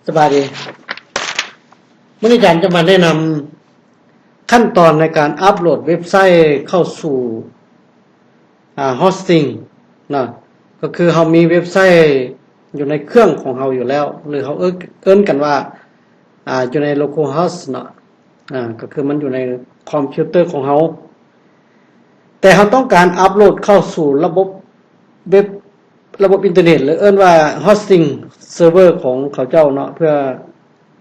ສະບາຍດີ. ມື້ນີ້ອາຈານຈະມາແນະນຳຂັ້ນຕອນໃນການອັບໂຫຼດເວັບໄຊເຂົ້າສູ່ ອາ ໂຮສຕິງເນາະ, ກໍຄືເຮົາມີເວັບໄຊຢູ່ໃນເຄື່ອງຂອງເຮົາຢູ່ແລ້ວ ຫຼືເຮົາເອີ້ນ ເອີ້ນກັນວ່າ ອາ ຢູ່ໃນໂລຄໍໂຮສເນາະ, ອາ ກໍຄືມັນຢູ່ໃນຄອມພິວເຕີຂອງເຮົາ ແຕ່ເຮົາຕ້ອງການອັບໂຫຼດເຂົ້າສູ່ລະບົບເວັບ ລະບົບອິນເຕີເນັດ ຫຼືເອີ້ນວ່າໂຮສຕິງເຊີເວີຂອງເຂົາເຈົ້າເນາະ ເພື່ອ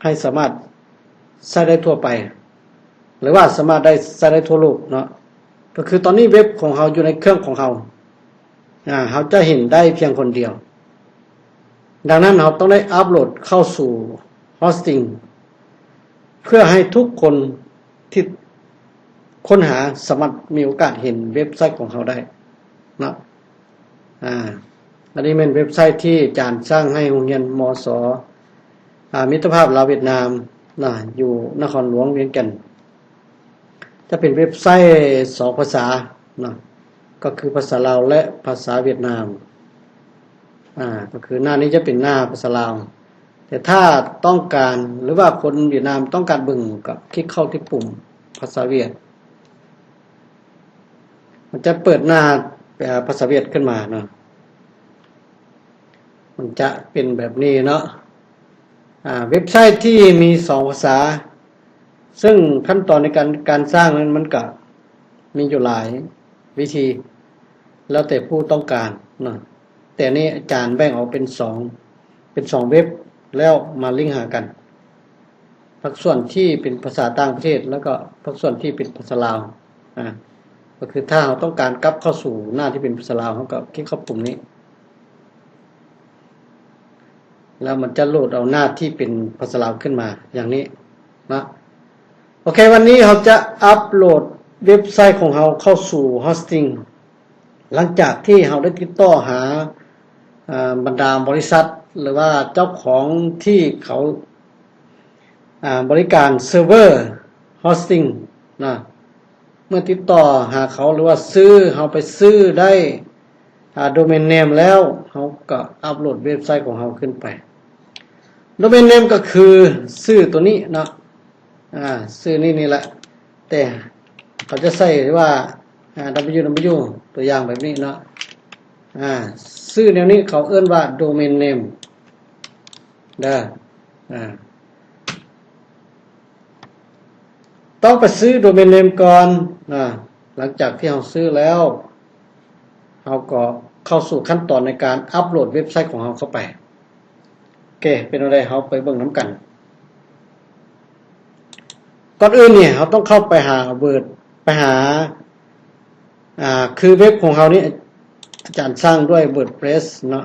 ໃຫ້ສາມາດໃຊ້ໄດ້ທົ່ວໄປ ຫຼືວ່າສາມາດໄດ້ໃຊ້ໄດ້ທົ່ວໂລກເນາະ. ກໍຄືຕອນນີ້ເວັບຂອງເຮົາຢູ່ໃນເຄື່ອງຂອງເຮົາ ອາ ເຮົາຈະເຫັນໄດ້ພຽງຄົນດຽວ. ດັ່ງນັ້ນເຮົາຕ້ອງໄດ້ອັບໂຫຼດເຂົ້າສູ່ໂຮສຕິງ ເພື່ອໃຫ້ທຸກຄົນທີ່ຄົ້ນຫາສາມາດມີໂອກາດເຫັນເວັບໄຊຂອງເຮົາໄດ້ເນາະ. ອາ ອັນນີ້ແມ່ນເວັບໄຊທີ່ອາຈານສ້າງໃຫ້ໂຮງຮຽນ ມສ ອາ ມິດຕະພາບລາວຫວຽດນາມນະ ຢູ່ນະຄອນຫຼວງວຽງຈັນ. ຈະເປັນເວັບໄຊສອງພາສາເນາະ ກໍຄືພາສາລາວ ແລະ ພາສາຫວຽດນາມ. ອາ ກໍຄືໜ້ານີ້ຈະເປັນໜ້າພາສາລາວ, ແຕ່ຖ້າຕ້ອງການ ຫຼືວ່າຄົນຫວຽດນາມຕ້ອງການເບິ່ງ ກໍຄລິກເຂົ້າທີ່ປຸ່ມພາສາຫວຽດ, ມັນຈະເປີດໜ້າ ເອີ ພາສາຫວຽດຂຶ້ນມາເນາະ. ມັນຈະເປັນແບບນີ້ເນາະ. ອາ ເວັບໄຊທີ່ມີສອງພາສາ ເຊິ່ງຂັ້ນຕອນໃນການ ການສ້າງນັ້ນ ມັນກະມີຢູ່ຫຼາຍວິທີ ແລ້ວແຕ່ຜູ້ຕ້ອງການເນາະ. ແຕ່ນີ້ອາຈານແບ່ງອອກເປັນສອງ ເປັນສອງເວັບ ແລ້ວມາລິ້ງຫາກັນ. ພາກສ່ວນທີ່ເປັນພາສາຕ່າງປະເທດ ແລ້ວກໍພາກສ່ວນທີ່ເປັນພາສາລາວ. ອາ ກໍຄືຖ້າເຮົາຕ້ອງການກັບເຂົ້າສູ່ໜ້າທີ່ເປັນພາສາລາວ ເຮົາກໍຄລິກເຂົ້າປຸ່ມນີ້ ແລ້ວມັນຈະໂຫຼດເອົາໜ້າທີ່ເປັນພາສາລາວຂຶ້ນມາຢ່າງນີ້ເນາະ. ໂອເຄ ວັນນີ້ເຮົາຈະອັບໂຫຼດເວັບໄຊຂອງເຮົາເຂົ້າສູ່ໂຮສຕິງ ຫຼັງຈາກທີ່ເຮົາໄດ້ຕິດຕໍ່ຫາ ອາ ບັນດາບໍລິສັດ ຫຼືວ່າເຈົ້າຂອງທີ່ເຂົາ ອາ ບໍລິການເຊີເວີໂຮສຕິງນະ. ເມື່ອຕິດຕໍ່ຫາເຂົາ ຫຼືວ່າຊື້ ເຮົາໄປຊື້ໄດ້ ອາ ໂດເມນເນມແລ້ວ ເຮົາກໍອັບໂຫຼດເວັບໄຊຂອງເຮົາຂຶ້ນໄປ. ໂດເມນເນມກໍຄືຊື່ຕົວນີ້ເນາະ. ອາ ຊື່ນີ້ນີ້ແຫຼະ ແຕ່ເຂົາຈະໃສ່ວ່າ ອາ ດັບເບິນຢູດັບເບິນຢູ ຕົວຢ່າງແບບນີ້ເນາະ. ອາ ຊື່ແນວນີ້ເຂົາເອີ້ນວ່າໂດເມນເນມເດີ. ອາ ຕ້ອງໄປຊື້ໂດເມນເນມກ່ອນ. ອາ ຫຼັງຈາກທີ່ເຮົາຊື້ແລ້ວ ເຮົາກໍເຂົ້າສູ່ຂັ້ນຕອນໃນການອັບໂຫຼດເວັບໄຊຂອງເຮົາເຂົ້າໄປ. ໂອເຄ ເປັນແນວໃດ ເຮົາໄປເບິ່ງນຳກັນ. ກ່ອນອື່ນນີ້ ເຮົາຕ້ອງເຂົ້າໄປຫາເວີດ ໄປຫາ ອາ ຄືເວັບຂອງເຮົານີ້ ອາຈານສ້າງດ້ວຍເວີດເພຣສເນາະ.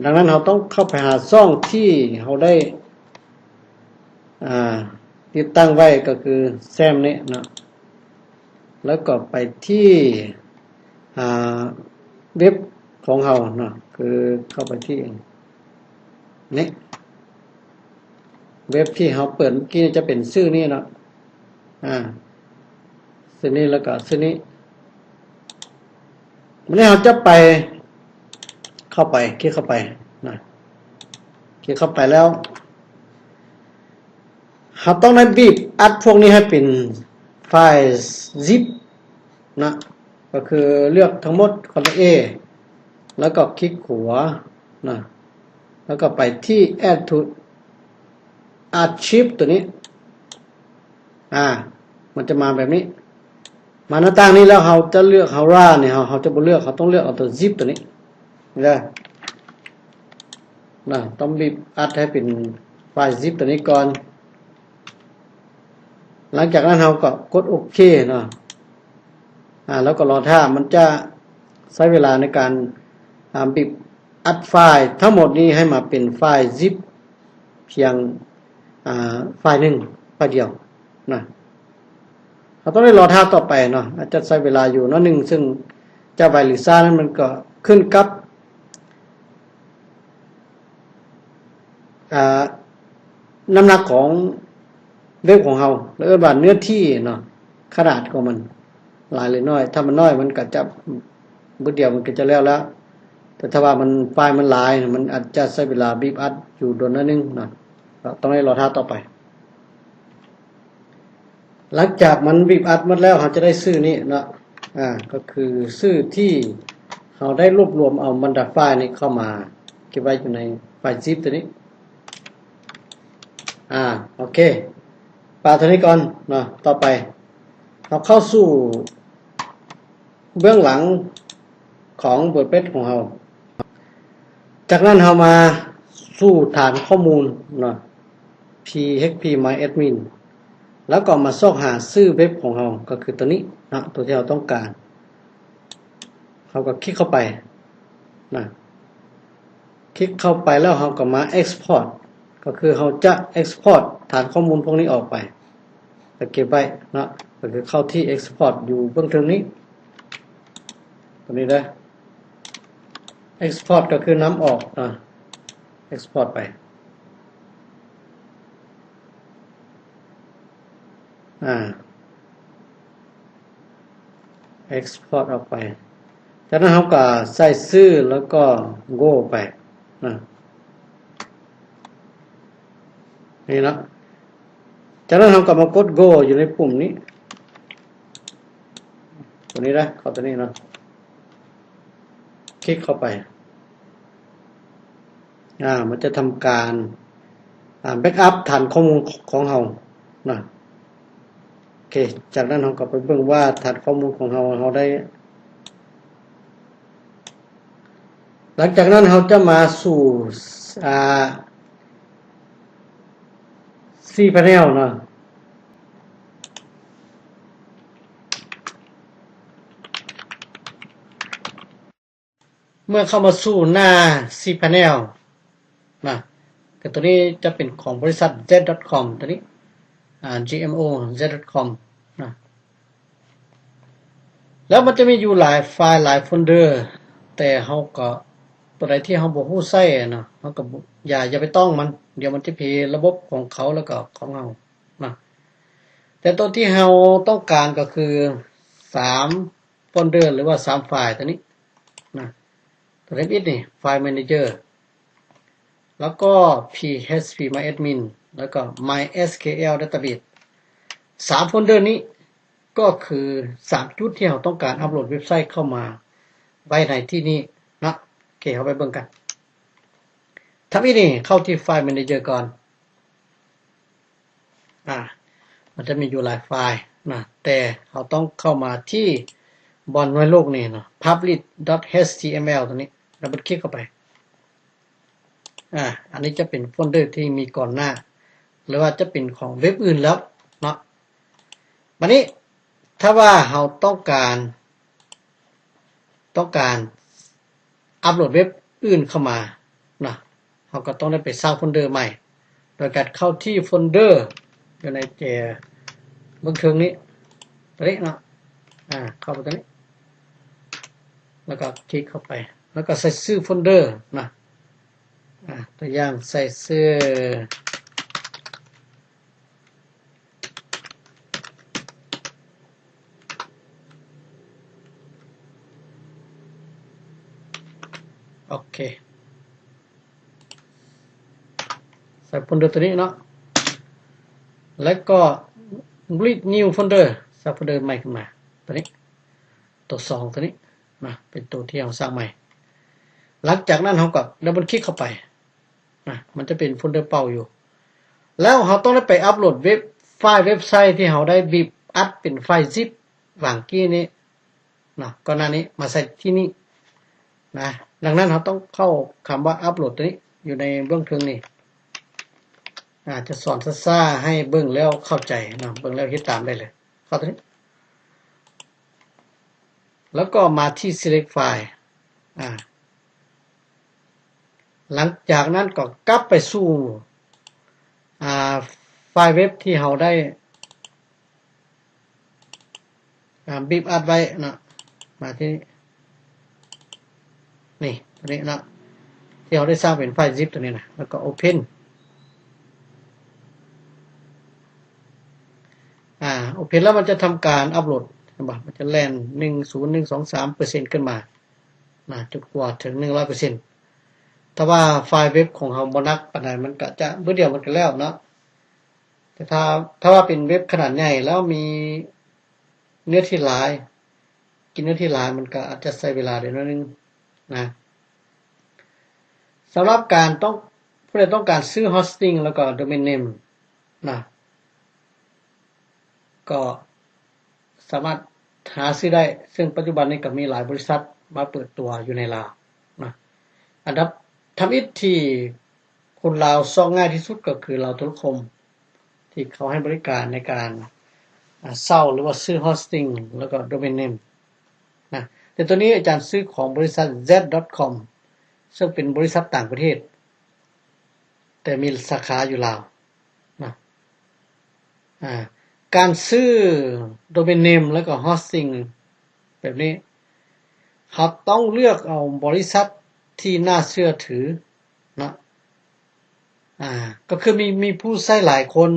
ດັ່ງນັ້ນ ເຮົາຕ້ອງເຂົ້າໄປຫາຊ່ອງທີ່ເຮົາໄດ້ ອາ ຕິດຕັ້ງໄວ້ ກໍຄືແຊມນີ້ເນາະ. ແລ້ວກໍໄປທີ່ ອາ ເວັບຂອງເຮົາເນາະ ຄືເຂົ້າໄປທີ່ນີ້ ເວັບທີ່ເຮົາເປີດເມື່ອກີ້ຈະເປັນຊື່ນີ້ເນາະ. ອາ ຊື່ນີ້ ແລ້ວກໍຊື່ນີ້. ວັນນີ້ເຮົາຈະໄປ ເຂົ້າໄປ ຄລິກເຂົ້າໄປນະ. ຄລິກເຂົ້າໄປແລ້ວ ເຮົາຕ້ອງໄດ້ບີບອັດພວກນີ້ໃຫ້ເປັນໄຟລ໌ຊິບນະ. ກໍຄືເລືອກທັງໝົດ ຄອນໂທຣນເອ ແລ້ວກໍຄລິກຂວານະ. ແລ້ວກໍໄປທີ່ແອັດທູດອາຊີບຕົວນີ້. ອາ ມັນຈະມາແບບນີ້. ມາໜ້າຕ່າງນີ້ແລ້ວ ເຮົາຈະເລືອກ ເຮົາລານີ້ ເຮົາ ເຮົາຈະບໍ່ເລືອກ ເຮົາຕ້ອງເລືອກເອົາຕົວຊິບຕົວນີ້ເດີນະ. ຕ້ອງບີບອັດໃຫ້ເປັນໄຟລ໌ຊິບຕົວນີ້ກ່ອນ. ຫຼັງຈາກນັ້ນເຮົາກໍກົດໂອເຄເນາະ. ອາ ແລ້ວກໍລໍຖ້າ ມັນຈະໃຊ້ເວລາໃນການ ອາ ບີບອັດໄຟລ໌ທັງໝົດນີ້ໃຫ້ມາເປັນໄຟລ໌ຊິບ ພຽງ ອາ ໄຟລ໌ໜຶ່ງ ໄຟລ໌ດຽວນະ. ເຮົາຕ້ອງໄດ້ລໍຖ້າຕໍ່ໄປເນາະ ອາດຈະໃຊ້ເວລາຢູ່ໜ້ອຍໜຶ່ງ ເຊິ່ງຈະໄວຫຼືຊ້ານັ້ນ ມັນກໍຂຶ້ນກັບ ອາ ນ້ຳໜັກຂອງເວັບຂອງເຮົາ ເອີ້ນວ່າເນື້ອທີ່ເນາະ ຂະໜາດຂອງມັນ ຫຼາຍຫຼືໜ້ອຍ. ຖ້າມັນໜ້ອຍ ມັນກໍຈະບຶດດຽວມັນກໍຈະແລ້ວລະ, ແຕ່ຖ້າວ່າມັນ ໄຟລ໌ມັນຫຼາຍ ມັນອາດຈະໃຊ້ເວລາບີບອັດຢູ່ດົນໜ້ອຍໜຶ່ງເນາະ. ຕ້ອງໄດ້ລໍຖ້າຕໍ່ໄປ. ຫຼັງຈາກມັນບີບອັດໝົດແລ້ວ ເຮົາຈະໄດ້ຊື່ນີ້ເນາະ ອາ ກໍຄືຊື່ທີ່ເຮົາໄດ້ລວບລວມເອົາບັນດາໄຟລ໌ນີ້ເຂົ້າມາເກັບໄວ້ຢູ່ໃນໄຟລ໌ຊິບຕົວນີ້. ອາ ໂອເຄ ປະເທົ່ານີ້ກ່ອນເນາະ. ຕໍ່ໄປເຮົາເຂົ້າສູ່ເບື້ອງຫຼັງຂອງເວີດເປສຂອງເຮົາ. ຈາກນັ້ນເຮົາມາສູ່ຖານຂໍ້ມູນເນາະ ພີເອັດສພີ ມາຍແອັດມິນ ແລ້ວກໍມາຊອກຫາຊື່ເວັບຂອງເຮົາ ກໍຄືຕົວນີ້ເນາະ ຕົວທີ່ເຮົາຕ້ອງການ. ເຮົາກໍຄລິກເຂົ້າໄປນະ ຄລິກເຂົ້າໄປແລ້ວເຮົາກໍມາເອັກສະພອດ ກໍຄືເຮົາຈະເອັກສະພອດຖານຂໍ້ມູນພວກນີ້ອອກໄປ ໄປເກັບໄວ້ເນາະ ກໍຄືເຂົ້າທີ່ເອັກສະພອດຢູ່ເບື້ອງເທິງນີ້ ຕົວນີ້ເດີ. ເອັກສະພອດກໍຄືນຳອອກນະ ເອັກສະພອດໄປ ອາ ເອັກສະພອດອອກໄປ. ຈາກນັ້ນເຮົາກໍໃສ່ຊື່ ແລ້ວກໍໂກໄປນະ ນີ້ເນາະ. ຈາກນັ້ນເຮົາກໍມາກົດໂກຢູ່ໃນປຸ່ມນີ້ ຕົວນີ້ນະ ເຂົ້າຕົວນີ້ເນາະ ຄລິກເຂົ້າໄປ. ອາ ມັນຈະທຳການ ອາ ແບັກອັບຖານຂໍ້ມູນຂອງເຮົານະ. ໂອເຄ ຈາກນັ້ນເຮົາກໍໄປເບິ່ງວ່າຖານຂໍ້ມູນຂອງເຮົາ ເຮົາໄດ້ ຫຼັງຈາກນັ້ນເຮົາຈະມາສູ່ ອາ ຊີພາແນວເນາະ. ເມື່ອເຂົ້າມາສູ່ໜ້າຊີພາແນວນະ ກໍຕົວນີ້ຈະເປັນຂອງບໍລິສັດ ແຊັດ ດອດຄອມ ຕົວນີ້ ອາ ຈີເອັມໂອ ແຊັດ ດອດຄອມ ນະ ແລ້ວມັນຈະມີຢູ່ຫຼາຍໄຟລ໌ ຫຼາຍໂຟນເດີ ແຕ່ເຮົາກໍ ຕົວໃດທີ່ເຮົາບໍ່ຮູ້ໃຊ້ນະ ເຮົາກໍບໍ່ ຢ່າ ຢ່າໄປຕ້ອງມັນ ດຽວມັນຈະເພລະບົບຂອງເຂົາ ແລ້ວກໍຂອງເຮົານະ. ແຕ່ຕົວທີ່ເຮົາຕ້ອງການກໍຄືສາມໂຟນເດີ ຫຼືວ່າສາມໄຟລ໌ຕົວນີ້ນະ ຕົວທຳອິດນີ້ ໄຟລ໌ແມເນເຈີ ແລ້ວກໍ ພີເອັດສພີ ມາຍແອັດມິນ ແລ້ວກໍ ມາຍເອສຄິວແອລ ດາຕ້າເບສ. ສາມໂຟນເດີນີ້ກໍຄືສາມຈຸດທີ່ເຮົາຕ້ອງການອັບໂຫຼດເວັບໄຊເຂົ້າມາໄວ້ໃນທີ່ນີ້ເນາະ. ໂອເຄ ເຮົາໄປເບິ່ງກັນ. ທຳອິດນີ້ເຂົ້າທີ່ໄຟລ໌ແມເນເຈີກ່ອນ. ອາ ມັນຈະມີຢູ່ຫຼາຍໄຟລ໌ນະ ແຕ່ເຮົາຕ້ອງເຂົ້າມາທີ່ບ່ອນໜ່ວຍລູກນີ້ເນາະ Publish ດອດ ເອັດສທີເອັມແອລ ຕົວນີ້ ດັບເບິນຄລິກເຂົ້າໄປ. ອາ ອັນນີ້ຈະເປັນໂຟນເດີທີ່ມີກ່ອນໜ້າ ຫຼືວ່າຈະເປັນຂອງເວັບອື່ນແລ້ວເນາະ. ບາດນີ້ ຖ້າວ່າເຮົາຕ້ອງການ ຕ້ອງການອັບໂຫຼດເວັບອື່ນເຂົ້າມານະ ເຮົາກໍຕ້ອງໄດ້ໄປສ້າງໂຟນເດີໃໝ່ ໂດຍການເຂົ້າທີ່ໂຟນເດີຢູ່ໃນແຈເບື້ອງເທິງນີ້ ຕົວນີ້ເນາະ. ອາ ເຂົ້າໄປຕົວນີ້ ແລ້ວກໍຄລິກເຂົ້າໄປ ແລ້ວກໍໃສ່ຊື່ໂຟນເດີນະ. ອາ ຕົວຢ່າງໃສ່ຊື່ ໂອເຄ ໃສ່ໂຟນເດີຕົວນີ້ເນາະ ແລ້ວກໍ create new folder ສ້າງໂຟນເດີໃໝ່ຂຶ້ນມາ ຕົວນີ້ ຕົວສອງຕົວນີ້ນະ ເປັນຕົວທີ່ເຮົາສ້າງໃໝ່. ຫຼັງຈາກນັ້ນເຮົາກໍດັບເບິນຄລິກເຂົ້າໄປນະ ມັນຈະເປັນໂຟນເດີເປົ່າຢູ່ ແລ້ວເຮົາຕ້ອງໄດ້ໄປອັບໂຫຼດເວັບ ໄຟລ໌ເວັບໄຊທີ່ເຮົາໄດ້ບີບອັດເປັນໄຟລ໌ຊິບຫວ່າງກີ້ນີ້ເນາະ ກ່ອນໜ້ານີ້ ມາໃສ່ທີ່ນີ້ນະ. ດັ່ງນັ້ນເຮົາຕ້ອງເຂົ້າຄຳວ່າອັບໂຫຼດຕົວນີ້ ຢູ່ໃນເບື້ອງເທິງນີ້ ອາ ຈະສອນຊ້າໆ ໃຫ້ເບິ່ງແລ້ວເຂົ້າໃຈເນາະ ເບິ່ງແລ້ວເຮັດຕາມໄດ້ເລີຍ. ເຂົ້າຕົວນີ້ ແລ້ວກໍມາທີ່ select file ອາ ຫຼັງຈາກນັ້ນກໍກັບໄປສູ່ ອາ ໄຟລ໌ເວັບທີ່ເຮົາໄດ້ ອາ ບີບອັດໄວ້ເນາະ ມາທີ່ນີ້ ຕົວນີ້ເນາະ ທີ່ເຮົາໄດ້ສ້າງເປັນໄຟລ໌ຊິບຕົວນີ້ນະ ແລ້ວກໍ open ອາ open ແລ້ວມັນຈະທຳການອັບໂຫຼດ ເຫັນບໍ່ ມັນຈະແລ່ນໜຶ່ງສູນ ໜຶ່ງ ສອງ ສາມເປີເຊັນຂຶ້ນມານະ ຈົນກວ່າເຖິງໜຶ່ງຮ້ອຍເປີເຊັນ. ຖ້າວ່າໄຟລ໌ເວັບຂອງເຮົາບໍ່ໜັກປານໃດ ມັນກະຈະບຶດດຽວມັນກະແລ້ວເນາະ. ແຕ່ຖ້າ ຖ້າວ່າເປັນເວັບຂະໜາດໃຫຍ່ແລ້ວມີເນື້ອທີ່ຫຼາຍ ກິນເນື້ອທີ່ຫຼາຍ ມັນກະອາດຈະໃຊ້ເວລາໄດ້ໜ້ອຍໜຶ່ງນະ. ສຳລັບການຕ້ອງ ຜູ້ໃດຕ້ອງການຊື້ໂຮສຕິງ ແລ້ວກໍໂດເມນເນມນະ ກໍສາມາດຫາຊື້ໄດ້ ເຊິ່ງປັດຈຸບັນນີ້ກໍມີຫຼາຍບໍລິສັດມາເປີດຕົວຢູ່ໃນລາວນະ. ອັນດັບທຳອິດທີ່ຄົນລາວຊອກງ່າຍທີ່ສຸດກໍຄືລາວໂທລະຄົມ ທີ່ເຂົາໃຫ້ບໍລິການໃນການ ອາ ເຊົ່າ ຫຼືວ່າຊື້ໂຮສຕິງ ແລ້ວກໍໂດເມນເນມນະ. ແຕ່ໂຕນີ້ອາຈານຊື້ຂອງບໍລິສັດ ແຊັດ ດອດ ຄອມ ເຊິ່ງເປັນບໍລິສັດຕ່າງປະເທດ ແຕ່ມີສາຂາຢູ່ລາວນະ. ອາ ການຊື້ໂດເມນເນມ ແລ້ວກໍໂຮສຕິງແບບນີ້ ເຮົາຕ້ອງເລືອກເອົາບໍລິສັດທີ່ໜ້າເຊື່ອຖືເນາະ. ອາ ກໍຄືມີ ມີຜູ້ໃຊ້ຫຼາຍຄົນ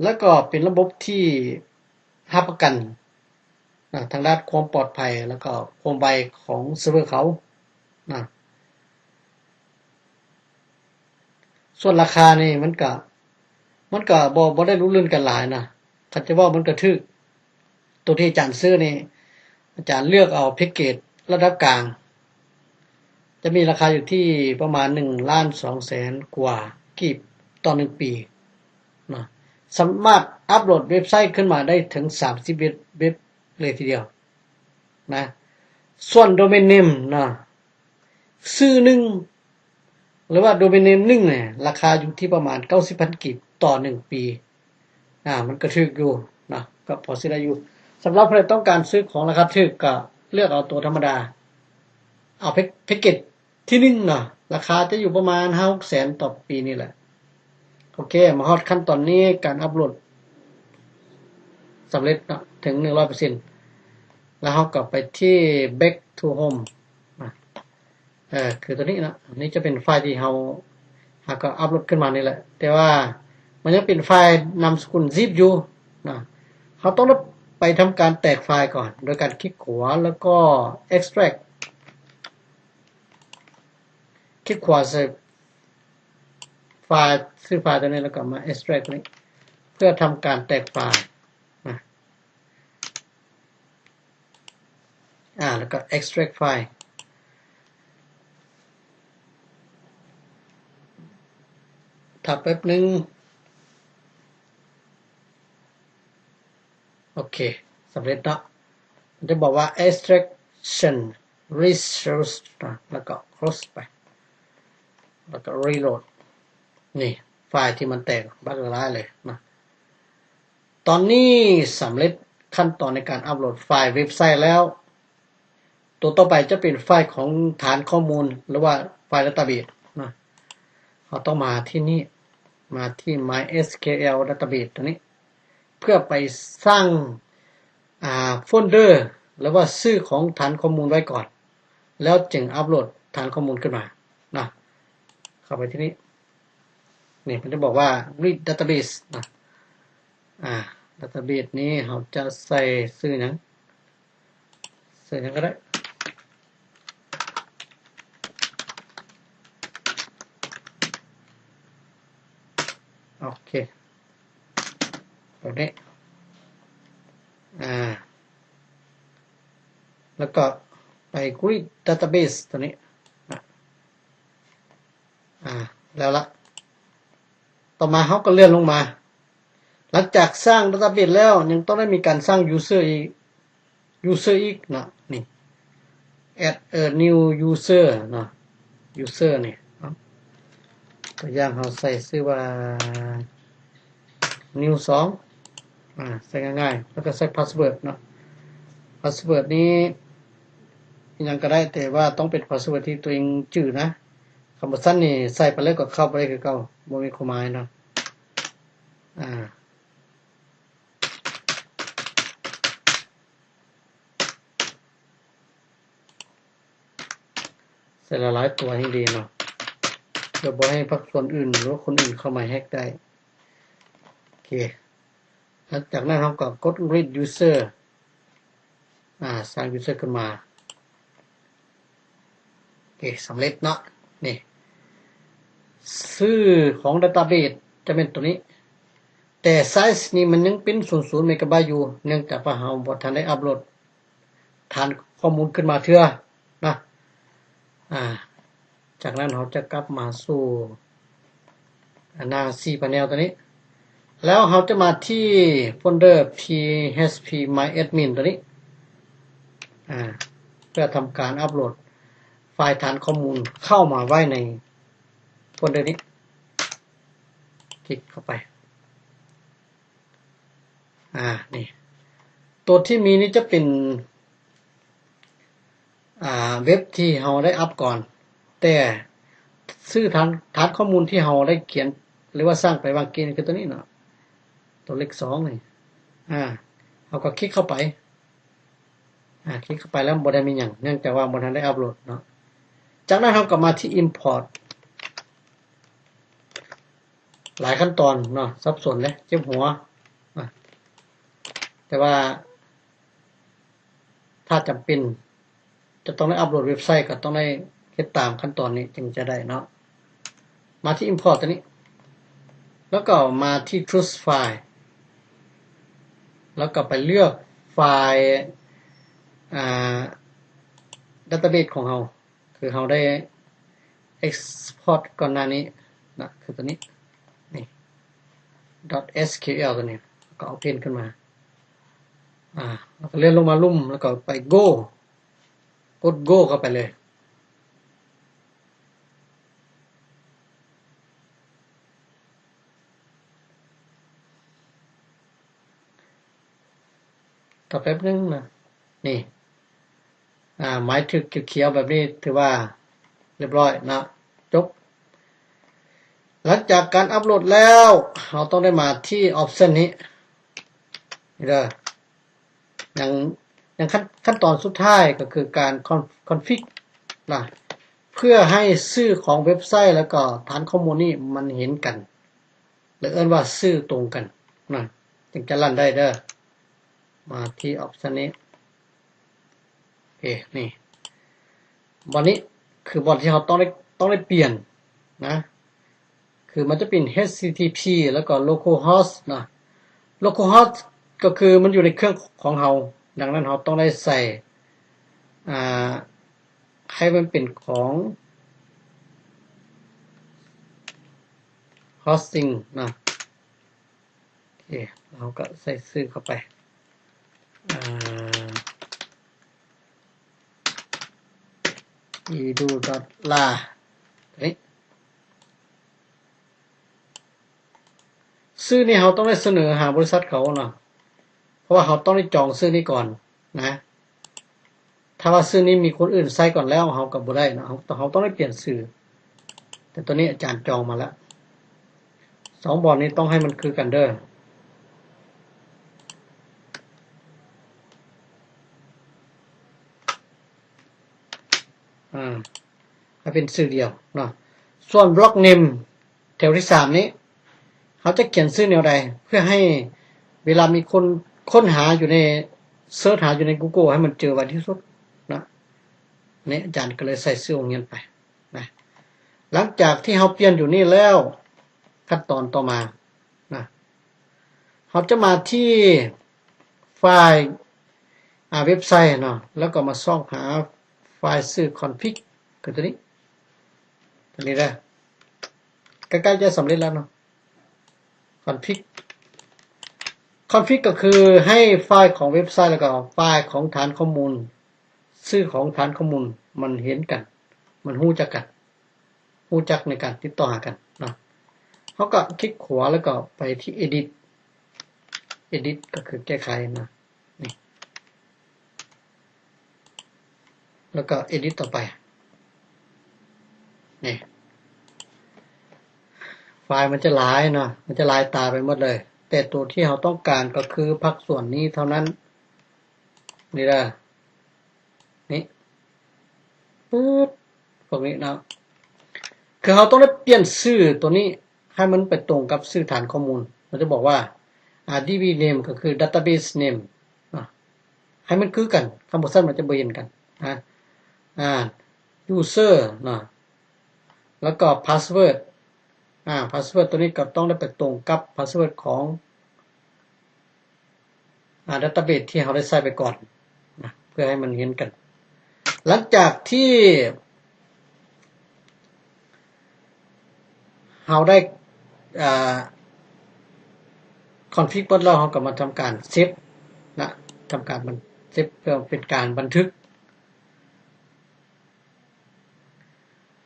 ແລ້ວກໍເປັນລະບົບທີ່ຮັບປະກັນ ນະ ທາງດ້ານຄວາມປອດໄພ ແລ້ວກໍຄວາມໄວຂອງເຊີເວີເຂົານະ. ສ່ວນລາຄານີ້ມັນກະ ມັນກະບໍ່ ບໍ່ໄດ້ລຸເລື່ອນກັນຫຼາຍນະ. ຄັນຈະເວົ້າມັນກະຖືກ. ໂຕທີ່ອາຈານຊື້ນີ້ ອາຈານເລືອກເອົາແພັກເກດລະດັບກາງ ຈະມີລາຄາຢູ່ທີ່ປະມານໜຶ່ງລ້ານສອງແສນກວ່າກີບຕໍ່ໜຶ່ງປີນະ. ສາມາດອັບໂຫຼດເວັບໄຊຂຶ້ນມາໄດ້ເຖິງສາມສິບເອັດເວັບເລີຍທີດຽວນະ. ສ່ວນໂດເມນເນມນະ ຊື່ໜຶ່ງ ຫຼືວ່າໂດເມນເນມໜຶ່ງນີ້ ລາຄາຢູ່ທີ່ປະມານເກົ້າສິບພັນກີບຕໍ່ໜຶ່ງປີ. ອາ ມັນກະຖືກຢູ່ນະ ກະພໍຊື້ໄດ້ຢູ່. ສຳລັບຜູ້ໃດຕ້ອງການຊື້ຂອງລາຄາຖືກ ກະເລືອກເອົາໂຕທຳມະດາ ເອົາແພັກ ແພັກເກດທີໜຶ່ງເນາະ ລາຄາຈະຢູ່ປະມານຫ້າຫົກແສນຕໍ່ປີນີ້ແຫຼະ. ໂອເຄ ມາຮອດຂັ້ນຕອນນີ້ ການອັບໂຫຼດສຳເລັດເນາະ ເຖິງໜຶ່ງຮ້ອຍເປີເຊັນ ແລ້ວເຮົາກໍໄປທີ່ back to home ນະ. ເອີ ຄືຕົວນີ້ເນາະ ອັນນີ້ຈະເປັນໄຟລ໌ທີ່ເຮົາ ເຮົາກໍອັບໂຫຼດຂຶ້ນມານີ້ແຫຼະ ແຕ່ວ່າມັນຍັງເປັນໄຟລ໌ນາມສະກຸນ zip ຢູ່ນະ. ເຮົາຕ້ອງໄປທຳການແຕກໄຟລ໌ກ່ອນ ໂດຍການຄລິກຂວາ ແລ້ວກໍ extract ຄລິກຂວາໃສ່ໄຟລ໌ ຊື່ໄຟລ໌ຕົວນີ້ ແລ້ວກໍມາ extract ຕົວນີ້ ເພື່ອທຳການແຕກໄຟລ໌ນະ. ອາ ແລ້ວກໍ extract file ຖ້າແປັບໜຶ່ງ. ໂອເຄ ສຳເລັດເນາະ. ມັນຈະບອກວ່າ extraction resource ນະ ແລ້ວກໍ close ໄປ ແລ້ວກໍ reload. ນີ້ ໄຟລ໌ທີ່ມັນແຕກບັກຫຼາຍເລີຍນະ. ຕອນນີ້ສຳເລັດຂັ້ນຕອນໃນການອັບໂຫຼດໄຟລ໌ເວັບໄຊແລ້ວ. ຕົວຕໍ່ໄປຈະເປັນໄຟລ໌ຂອງຖານຂໍ້ມູນ ຫຼືວ່າໄຟລ໌ database ນະ. ເຮົາຕ້ອງມາທີ່ນີ້ ມາທີ່ MySQL database ຕົວນີ້ ເພື່ອໄປສ້າງ ອາ ໂຟນເດີ ຫຼືວ່າຊື່ຂອງຖານຂໍ້ມູນໄວ້ກ່ອນ ແລ້ວຈຶ່ງອັບໂຫຼດຖານຂໍ້ມູນຂຶ້ນມານະ. ເຂົ້າໄປທີ່ນີ້ ນີ້ ມັນຈະບອກວ່າ read database ນະ. ອາ database ນີ້ເຮົາຈະໃສ່ຊື່ຫຍັງ? ໃສ່ຫຍັງກໍໄດ້. ໂອເຄ ແບບນີ້ ອາ ແລ້ວກໍໄປ read database ຕົວນີ້ ອາ ແລ້ວລະ. ຕໍ່ມາເຮົາກໍເລື່ອນລົງມາ. ຫຼັງຈາກສ້າງ database ແລ້ວ ຍັງຕ້ອງໄດ້ມີການສ້າງ user ອີກ user ອີກເນາະ. ນີ້ add a new user ເນາະ user ນີ້ເນາະ. ຕົວຢ່າງເຮົາໃສ່ຊື່ວ່າ new ສອງ ອາ ໃສ່ງ່າຍໆ ແລ້ວກໍໃສ່ password ເນາະ. password ນີ້ຫຍັງກໍໄດ້ ແຕ່ວ່າຕ້ອງເປັນ password ທີ່ຕົວເອງຈື່ນະ. ຄັນບໍ່ຊັ້ນນີ້ໃສ່ໄປແລ້ວກໍເຂົ້າບໍ່ໄດ້ຄືເກົ່າ ບໍ່ມີຄວາມໝາຍເນາະ. ອາ ໃສ່ຫຼາຍໆຕົວແຮ່ງດີເນາະ ເພື່ອບໍ່ໃຫ້ພາກສ່ວນອື່ນ ຫຼືວ່າຄົນອື່ນເຂົ້າມາແຮັກໄດ້. ໂອເຄ ຫຼັງຈາກນັ້ນເຮົາກໍກົດ read user ອາ ສ້າງ user ຂຶ້ນມາ. ເຄ ສຳເລັດເນາະ. ນີ້ ຊື່ຂອງ database ຈະແມ່ນໂຕນີ້ ແຕ່ size ນີ້ມັນຍັງເປັນສູນສູນເມກາໄບຕ໌ຢູ່ ເນື່ອງຈາກວ່າເຮົາບໍ່ທັນໄດ້ອັບໂຫຼດຖານຂໍ້ມູນຂຶ້ນມາເທື່ອນະ. ອາ ຈາກນັ້ນເຮົາຈະກັບມາສູ່ ອາ ໜ້າ cPanel ຕົວນີ້ ແລ້ວເຮົາຈະມາທີ່ໂຟນເດີ PHP MyAdmin ຕົວນີ້ ອາ ເພື່ອທຳການອັບໂຫຼດໄຟລ໌ຖານຂໍ້ມູນເຂົ້າມາໄວ້ໃນໂຟນເດີນີ້. ຄລິກເຂົ້າໄປ. ອາ ນີ້ ຕົວທີ່ມີນີ້ຈະເປັນ ອາ ເວັບທີ່ເຮົາໄດ້ອັບກ່ອນ ແຕ່ຊື່ຖານ ຖານຂໍ້ມູນທີ່ເຮົາໄດ້ຂຽນ ຫຼືວ່າສ້າງໄປຫວ່າງກີ້ນີ້ຄືຕົວນີ້ເນາະ ຕົວເລກສອງນີ້. ອາ ເຮົາກໍຄລິກເຂົ້າໄປ. ອາ ຄລິກເຂົ້າໄປແລ້ວບໍ່ໄດ້ມີຫຍັງ ເນື່ອງຈາກວ່າບໍ່ທັນໄດ້ອັບໂຫຼດເນາະ. ຈາກນັ້ນເຮົາກໍມາທີ່ import ຫຼາຍຂັ້ນຕອນເນາະ ສັບສົນເດ້ ເຈັບຫົວ. ອາ ແຕ່ວ່າຖ້າຈຳເປັນຈະຕ້ອງໄດ້ອັບໂຫຼດເວັບໄຊ ກໍຕ້ອງໄດ້ເຮັດຕາມຂັ້ນຕອນນີ້ຈຶ່ງຈະໄດ້ເນາະ. ມາທີ່ import ຕົວນີ້ ແລ້ວກໍມາທີ່ choose file ແລ້ວກໍໄປເລືອກໄຟລ໌ ອາ database ຂອງເຮົາ ຄືເຮົາໄດ້ export ກ່ອນໜ້ານີ້ນະ ຄືຕົວນີ້ ນີ້ .scl ຕົວນີ້ ກໍ open ຂຶ້ນມາ. ອາ ແລ້ວກໍເລື່ອນລົງມາລຸ່ມ ແລ້ວກໍໄປ go ກົດ go ເຂົ້າໄປເລີຍ. ຖ້າແປັບໜຶ່ງນະ ນີ້ ອາ ໝາຍຖືກຂຽວໆແບບນີ້ ຖືວ່າຮຽບຮ້ອຍເນາະ ຈົບ. ຫຼັງຈາກການອັບໂຫຼດແລ້ວ ເຮົາຕ້ອງໄດ້ມາທີ່ option ນີ້ ນີ້ເດີ. ຍັງ ຍັງຂັ້ນ ຂັ້ນຕອນສຸດທ້າຍກໍຄືການ con- config ນະ ເພື່ອໃຫ້ຊື່ຂອງເວັບໄຊ ແລ້ວກໍຖານຂໍ້ມູນນີ້ມັນເຫັນກັນ ຫຼືເອີ້ນວ່າຊື່ຕົງກັນນະ ຈຶ່ງຈະຣັນໄດ້ເດີ. ມາທີ່ option ນີ້ ໂອເຄ ນີ້ ບ່ອນນີ້ຄືບ່ອນທີ່ເຮົາຕ້ອງໄດ້ ຕ້ອງໄດ້ປ່ຽນນະ ຄືມັນຈະເປັນ HTTP ແລ້ວກໍ localhost ນະ. localhost ກໍຄືມັນຢູ່ໃນເຄື່ອງຂອງເຮົາ ດັ່ງນັ້ນເຮົາຕ້ອງໄດ້ໃສ່ ອາ ໃຫ້ມັນເປັນຂອງ hosting ນະ. ໂອເຄ ເຮົາກໍໃສ່ຊື່ເຂົ້າໄປ ອາ edu.la ຕົວນີ້. ຊື່ນີ້ເຮົາຕ້ອງໄດ້ສະເໜີຫາບໍລິສັດເຂົາເນາະ ເພາະວ່າເຮົາຕ້ອງໄດ້ຈອງຊື່ນີ້ກ່ອນນະ. ຖ້າວ່າຊື່ນີ້ມີຄົນອື່ນໃຊ້ກ່ອນແລ້ວ ເຮົາກໍບໍ່ໄດ້ເນາະ ເຮົາ ເຮົາຕ້ອງໄດ້ປ່ຽນຊື່. ແຕ່ຕົວນີ້ອາຈານຈອງມາແລ້ວ ສອງບ່ອນນີ້ຕ້ອງໃຫ້ມັນຄືກັນເດີ ອາ ໃຫ້ເປັນຊື່ດຽວເນາະ. ສ່ວນ block name ແຖວທີສາມນີ້ ເຮົາຈະຂຽນຊື່ແນວໃດ ເພື່ອໃຫ້ເວລາມີຄົນຄົ້ນຫາຢູ່ໃນ ເສີດຫາຢູ່ໃນ Google ໃຫ້ມັນເຈີໄວທີ່ສຸດນະ. ນີ້ອາຈານກໍເລີຍໃສ່ຊື່ໂຮງຮຽນໄປນະ. ຫຼັງຈາກທີ່ເຮົາປ່ຽນຢູ່ນີ້ແລ້ວ ຂັ້ນຕອນຕໍ່ມານະ ເຮົາຈະມາທີ່ໄຟລ໌ ອາ ເວັບໄຊເນາະ ແລ້ວກໍມາຊອກຫາໄຟລ໌ຊື່ config ຄືຕົວນີ້ ຕົວນີ້ເດີ. ໃກ້ໆຈະສຳເລັດແລ້ວເນາະ config. config ກໍຄືໃຫ້ໄຟລ໌ຂອງເວັບໄຊ ແລ້ວກໍໄຟລ໌ຂອງຖານຂໍ້ມູນ ຊື່ຂອງຖານຂໍ້ມູນມັນເຫັນກັນ ມັນຮູ້ຈັກກັນ ຮູ້ຈັກໃນການຕິດຕໍ່ຫາກັນເນາະ. ເຮົາກໍຄລິກຂວາ ແລ້ວກໍໄປທີ່ edit. edit ກໍຄືແກ້ໄຂນະ ນີ້ ແລ້ວກໍ edit ຕໍ່ໄປ. ນີ້ ໄຟລ໌ມັນຈະຫຼາຍເນາະ ມັນຈະຫຼາຍຕາໄປໝົດເລີຍ ແຕ່ຕົວທີ່ເຮົາຕ້ອງການກໍຄືພາກສ່ວນນີ້ເທົ່ານັ້ນ. ນີ້ເດີ ນີ້ ປຶບ ພວກນີ້ເນາະ ຄືເຮົາຕ້ອງໄດ້ປ່ຽນຊື່ຕົວນີ້ໃຫ້ມັນໄປຕົງກັບຊື່ຖານຂໍ້ມູນ. ມັນຈະບອກວ່າ ອາ db name ກໍຄື database name ເນາະ ໃຫ້ມັນຄືກັນ ຄັນບໍ່ຊັ້ນມັນຈະບໍ່ເຫັນກັນນະ. ອາ user ເນາະ ແລ້ວກໍ password ອາ password ຕົວນີ້ກໍຕ້ອງໄດ້ໄປຕົງກັບ password ຂອງ ອາ database ທີ່ເຮົາໄດ້ໃຊ້ໄປກ່ອນນະ ເພື່ອໃຫ້ມັນຮຽນກັນ. ຫຼັງຈາກທີ່ເຮົາໄດ້ ອາ config ໝົດແລ້ວ ເຮົາກໍມາທຳການ save ນະ ທຳການ save ເພື່ອເປັນການບັນທຶກ.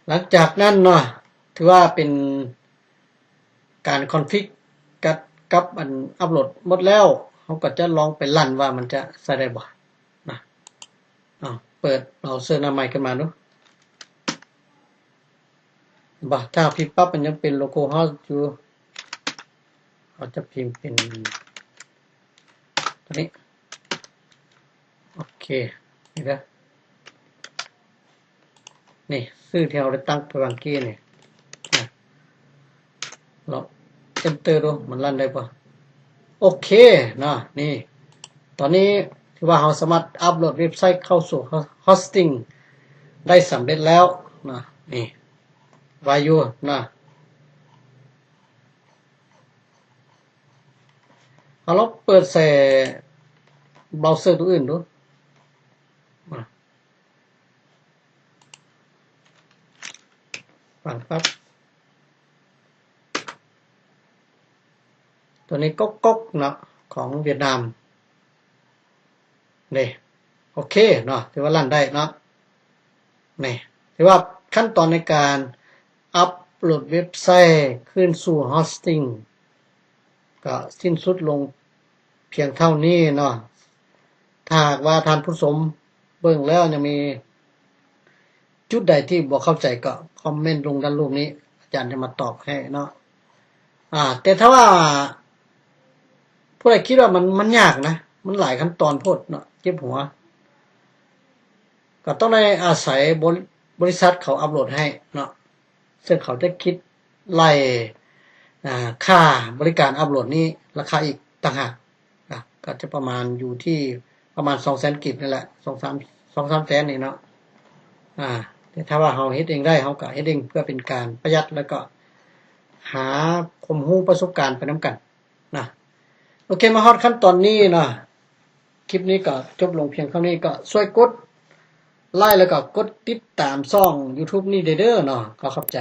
ຫຼັງຈາກນັ້ນເນາະ ຖືວ່າເປັນການ config ກັບ ກັບອັນ upload ໝົດແລ້ວ ເຮົາກໍຈະລອງໄປຣັນວ່າມັນຈະໃຊ້ໄດ້ບໍ່ນະ. ເອົາ ເປີດເບຣາເຊີໜ້າໃໝ່ຂຶ້ນມາດູ. ບໍ່ ຖ້າພິມປັບມັນຍັງເປັນ localhost ຢູ່ ເຮົາຈະພິມເປັນຕົວນີ້. ໂອເຄ ນີ້ເດີ ນີ້ຊື່ທີ່ເຮົາໄດ້ຕັ້ງໄປຫວ່າງກີ້ນີ້ນະ. ລອງ enter ດູ ມັນຣັນໄດ້ບໍ່? ໂອເຄເນາະ ນີ້ ຕອນນີ້ຖືວ່າເຮົາສາມາດອັບໂຫຼດເວັບໄຊເຂົ້າສູ່ hosting ໄດ້ສຳເລັດແລ້ວນະ. ນີ້ ໄວຢູ່ນະ. ເຮົາລອງເປີດໃສ່ເບຣາເຊີຕົວອື່ນດູ. ຟັງປັບ ຕົວນີ້ກົກໆເນາະ ຂອງຫວຽດນາມເດ້. ໂອເຄເນາະ ຖືວ່າຣັນໄດ້ເນາະ. ນີ້ ຖືວ່າຂັ້ນຕອນໃນການອັບໂຫຼດເວັບໄຊຄືນສູ່ hosting ກໍສິ້ນສຸດລົງພຽງເທົ່ານີ້ເນາະ. ຖ້າຫາກວ່າທ່ານຜູ້ຊົມເບິ່ງແລ້ວຍັງມີຈຸດໃດທີ່ບໍ່ເຂົ້າໃຈ ກໍຄອມເມັນລົງດ້ານລຸ່ມນີ້ ອາຈານຈະມາຕອບໃຫ້ເນາະ. ອາ ແຕ່ຖ້າວ່າຜູ້ໃດຄິດວ່າມັນ ມັນຍາກນະ ມັນຫຼາຍຂັ້ນຕອນໂພດເນາະ ເຈັບຫົວ ກໍຕ້ອງໄດ້ອາໄສບໍລິ ບໍລິສັດເຂົາອັບໂຫຼດໃຫ້ເນາະ ເຊິ່ງເຂົາຈະຄິດໄລ່ ອາ ຄ່າບໍລິການອັບໂຫຼດນີ້ລາຄາອີກຕ່າງຫາກນະ ກໍຈະປະມານຢູ່ທີ່ປະມານສອງແສນກີບນີ້ແຫຼະ ສອງສາມ ສອງສາມແສນນີ້ເນາະ. ອາ ແຕ່ຖ້າວ່າເຮົາເຮັດເອງໄດ້ ເຮົາກໍເຮັດເອງ ເພື່ອເປັນການປະຢັດ ແລ້ວກໍຫາຄວາມຮູ້ປະສົບການໄປນຳກັນນະ. ໂອເຄ ມາຮອດຂັ້ນຕອນນີ້ເນາະ ຄລິບນີ້ກໍຈົບລົງພຽງເທົ່ານີ້ ກໍຊ່ວຍກົດໄລ ແລ້ວກໍກົດຕິດຕາມຊ່ອງ YouTube ນີ້ເດີເນາະ. ຂໍຂອບໃຈ.